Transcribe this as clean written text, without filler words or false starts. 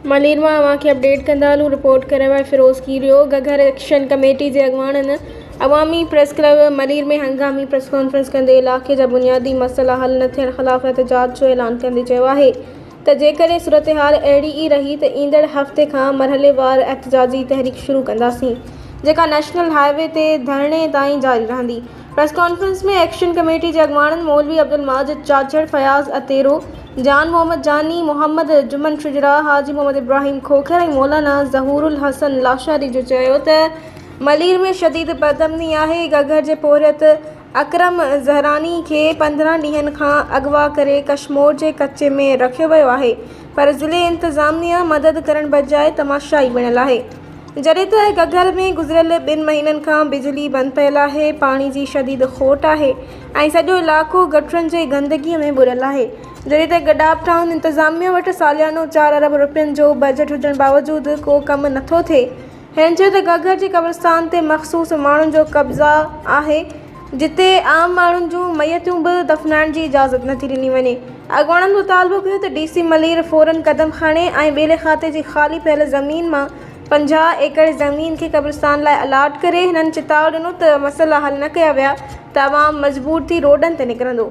ملير مان اوهان کي اپڊيٽ ڪندا هلون رپورٽ ڪري آهي فيروز ڪيريو گهگهر ايڪشن ڪميٽي جي اڳواڻن عوامي پريس ڪلب ملير ۾ هنگامي پريس ڪانفرنس ڪندي علائقي جا بنيادي مسئلا حل نه ٿيڻ خلاف احتجاج جو اعلان ڪندي چيو آهي ته جيڪڏهن صورتحال اهڙي ئي رهي ته ايندڙ هفتي کان مرحليوار احتجاجي تحريڪ شروع ڪنداسين جيڪا نيشنل هاء وي تي ڌرڻي تائين جاري رهندي. پريس ڪانفرنس ۾ ايڪشن ڪميٽي جي اڳواڻن مولوي عبدالماجد چاچڙ، فياض اتيرو، جان محمد جاني، محمد جمن شجراع، حاجي محمد ابراهيم کوکر ۽ مولانا ظهور الحسن لاشاري جو چيو ته ملير ۾ شديد بدامني آهي، گهگهر جي پورهيت اڪرم زهراني کي 15 ڏينهن کان اغوا ڪري ڪشمور جي ڪچي ۾ رکيو ويو آهي پر ضلعي انتظاميه مدد ڪرڻ بجاء تماشائي بڻيل آهي. جڏهن ته گهگهر ۾ گذريل ٻن مهينن کان بجلي بند پيل آهي، پاڻي جي شديد کوٽ آهي ۽ سڄو علائقو گٽرن جي گندگي ۾ ٻڏل آهي. جڏهن ته گڏاپ ٽائون انتظاميه وٽ ساليانو چار ارب رپين جو بجيٽ هجڻ باوجود ڪو ڪم نٿو ٿئي. هنن چيو ته گهگهر جي قبرستان تي مخصوص ماڻهن جو قبضا آهي، جتي عام ماڻهن جون ميتون به دفنائڻ جي اجازت نٿي ڏني وڃي. اڳواڻن مطالبو ڪيو ته ڊي سي ملير فورن قدم کڻي ۽ ٻيلي کاتي جي خالي پيل زمين مان 50 ايڪڙ زمين کي قبرستان لاء الاٽ ڪري. هنن چتاء ڏنو ته مسئلا حل نه ڪيا ويا ته عوام مجبور ٿي روڊن تي نڪرندو.